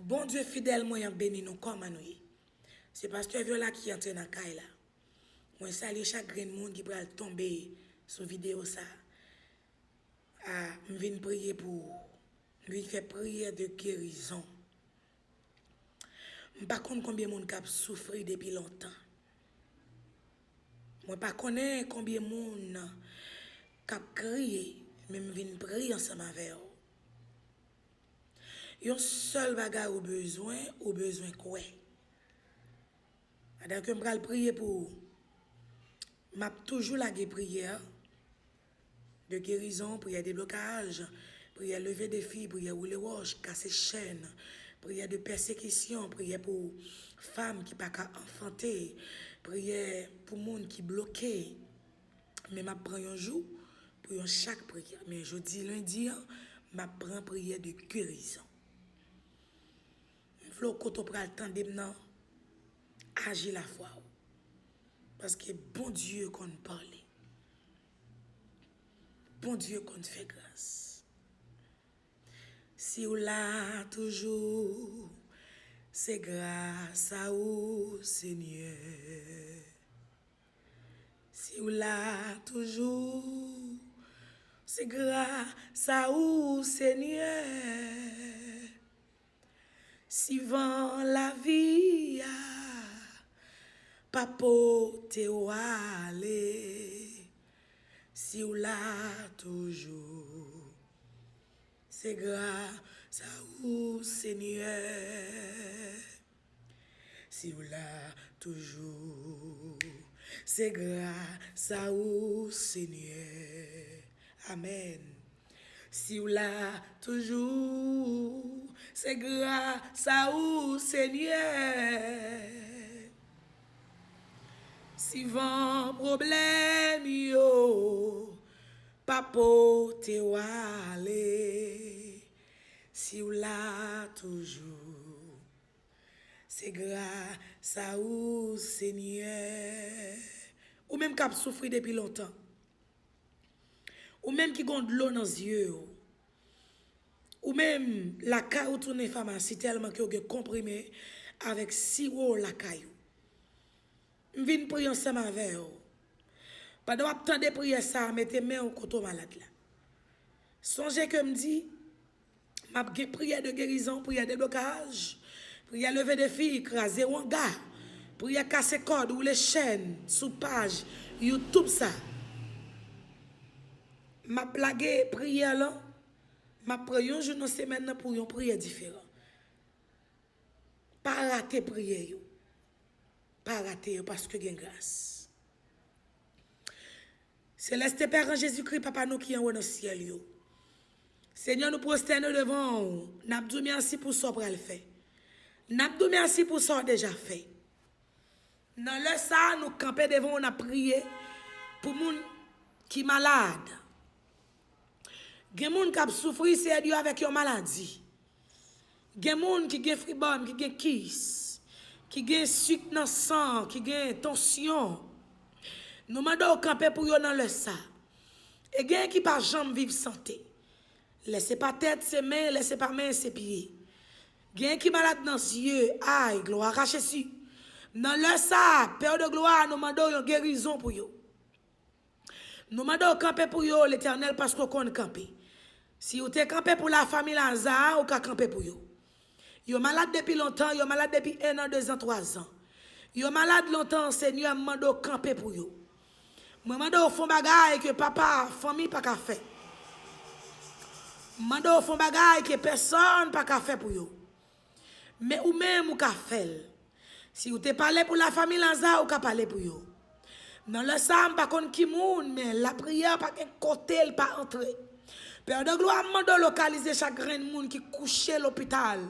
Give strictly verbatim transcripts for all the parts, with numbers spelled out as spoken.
Bondye fidèl, mwen ap beni nou. Kòman nou ye? Se pastè Viola ki antre nan kay la. Mwen salye chak grenn moun ki pral tonbe sou videyo sa. A, m vin priye pou ou. M vin fè priyè de gerizon. M pa konn konbyen moun k ap soufri depi lontan. Mwen pa konnen konbyen moun k ap kriye, men m vin priye ansanm avè w. Yon sèl bagay ou bezwen, ou bezwen kwè. Pandan ke m pral priye pou ou, m ap toujou lage priyè de gerizon, priyè deblokaj, priyè leve defi, priyè woule wòch, kase chèn, priyè de pèsekisyon, priyè pou fanm ki pa ka anfante, priyè pou moun ki bloke. Men m ap pran yon jou pou yon chak priyè. Men jodi lendi an, m ap pran priyè de gerizon. M vle w kote w pral tande m nan, aji lafwa w. Paske Bondye konn pale. Bondye konn fè gras. Si w la toujou, se gras a ou, Senyè. Si w la toujou, se gras a ou, Senyè. Si van lavi a pa pote w ale, si w la toujou, se gras a ou, Senyè. Si w la toujou, se gras a ou, Senyè. Amèn. Si w la toujou, se gras a ou, Senyè. Si van pwoblèm yo pa pote w ale, si w la toujou, se gras a ou, Senyè. Ou menm k ap soufri depi lontan. Ou menm ki gon dlo nan zye w. Ou menm, lakay ou tounen famasi tèlman ke w gen konprime avèk siwo lakay ou. M vin priye ansanm avè w. Pandan w ap tande priyè sa a, mete men w kote w malad la. Sonje ke m di, m ap gen priyè de gerizon, priyè deblokaj, priyè leve defi, kraze wanga, priyè kase kòd, woule chèn sou paj YouTube sa. M ap lage priyè lan, m ap pran yon jou nan semèn nan pou yon priyè diferan. Pa rate priyè yo. Pa rate yo paske gen gras. Seleste Pè an Jezikri, Papa nou ki anwo nan syèl yo. Senyè, nou pwostène devan w. N ap di w mèsi pou sa w pral fè. N ap di w mèsi pou sa w deja fè. Nan lè sa a, nou kanpe devan w, n ap priye pou moun ki malad. Gen moun k ap soufri, Senyè Dye, avèk yon maladi. Gen moun ki gen fibwòm, ki gen kis, ki gen sik nan san, ki gen tansyon. Nou mande w kanpe pou yo nan lè sa. E gen ki pa janm viv sante. Lè se pa tèt, se men, lè se pa men, se pye. Gen ki malad nan zye, ay, glwa a Jezi. Nan lè sa, Pè de glwa, nou mande w yon gerizon pou yo. Nou mande w kanpe pou yo, Letènèl, paske w konn kanpe. Si w te kanpe pou lafanmi Laza, ou ka kanpe pou yo. Yo malad depi lontan, yo malad depi en an, de zan, twa zan. Yo malad lontan, Senyè, m mande w kanpe pou yo. Mwen mande w fè yon bagay ke papa fanmi pa ka fè. M mande w fè yon bagay ke pèsonn pa ka fè pou yo. Men ou menm ou ka fè l. Si ou te pale pou lafanmi Laza, ou ka pale pou yo. Nan lè sa a, m pa konn ki moun, men lapriyè pa gen kote l pa antre. Pè de glwa, m mande w lokalize chak grenn moun ki kouche lopital.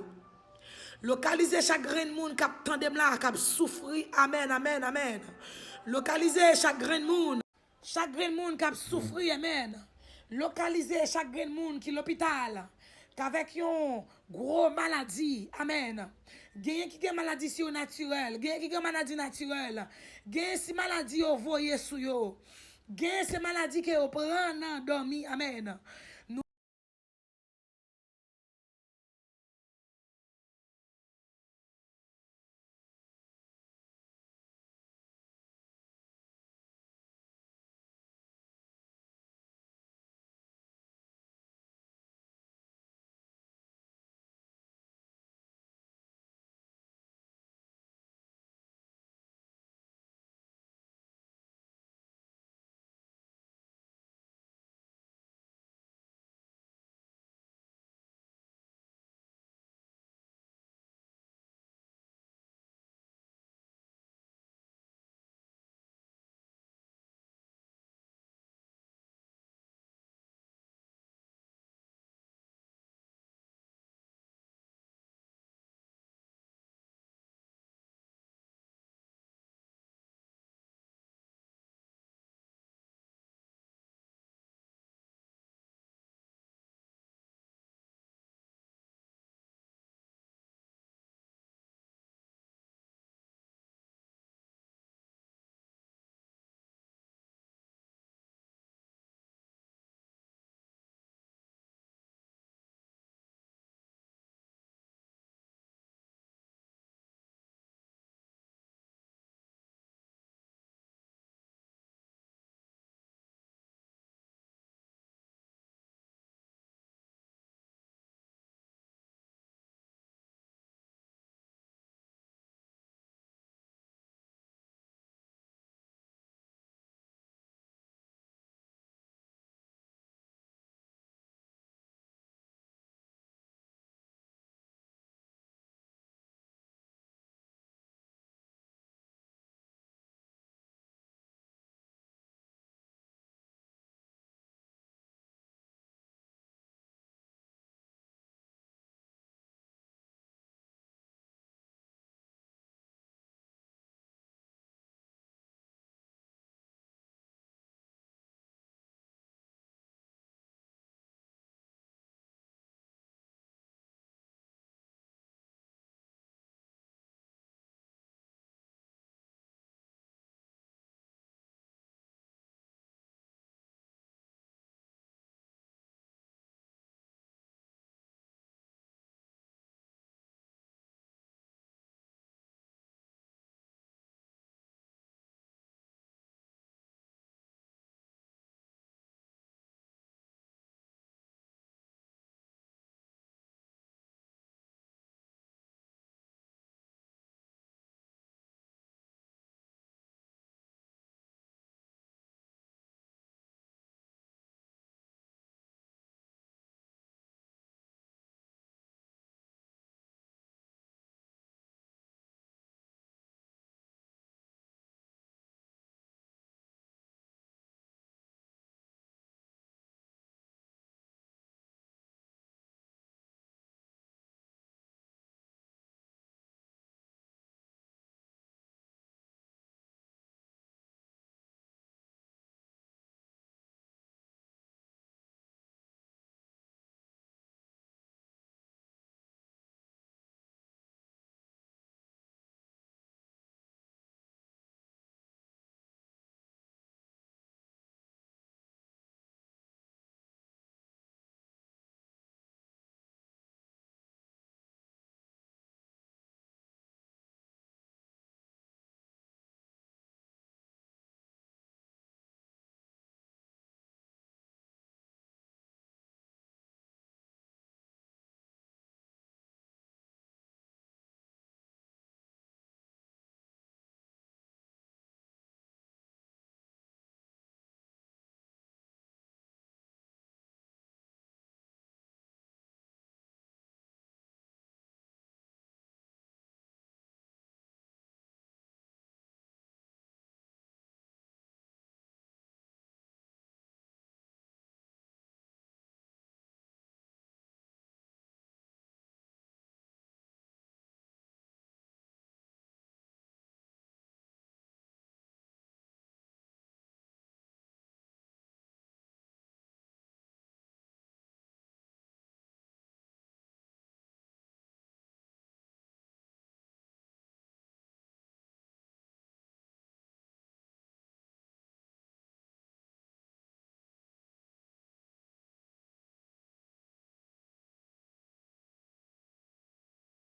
Lokalize chak grenn moun k ap tande m la, k ap soufri. Amèn, amèn, amèn. Lokalize chak grenn moun. Chak grenn moun k ap soufri, amèn. Lokalize chak grenn moun ki lopital, k avèk yon gwo maladi, amèn. Genyen ki gen maladi sirnatirèl, genyen ki gen maladi natirèl, genyen se maladi yo voye sou yo, genyen se maladi ke yo pran nan dòmi, amèn.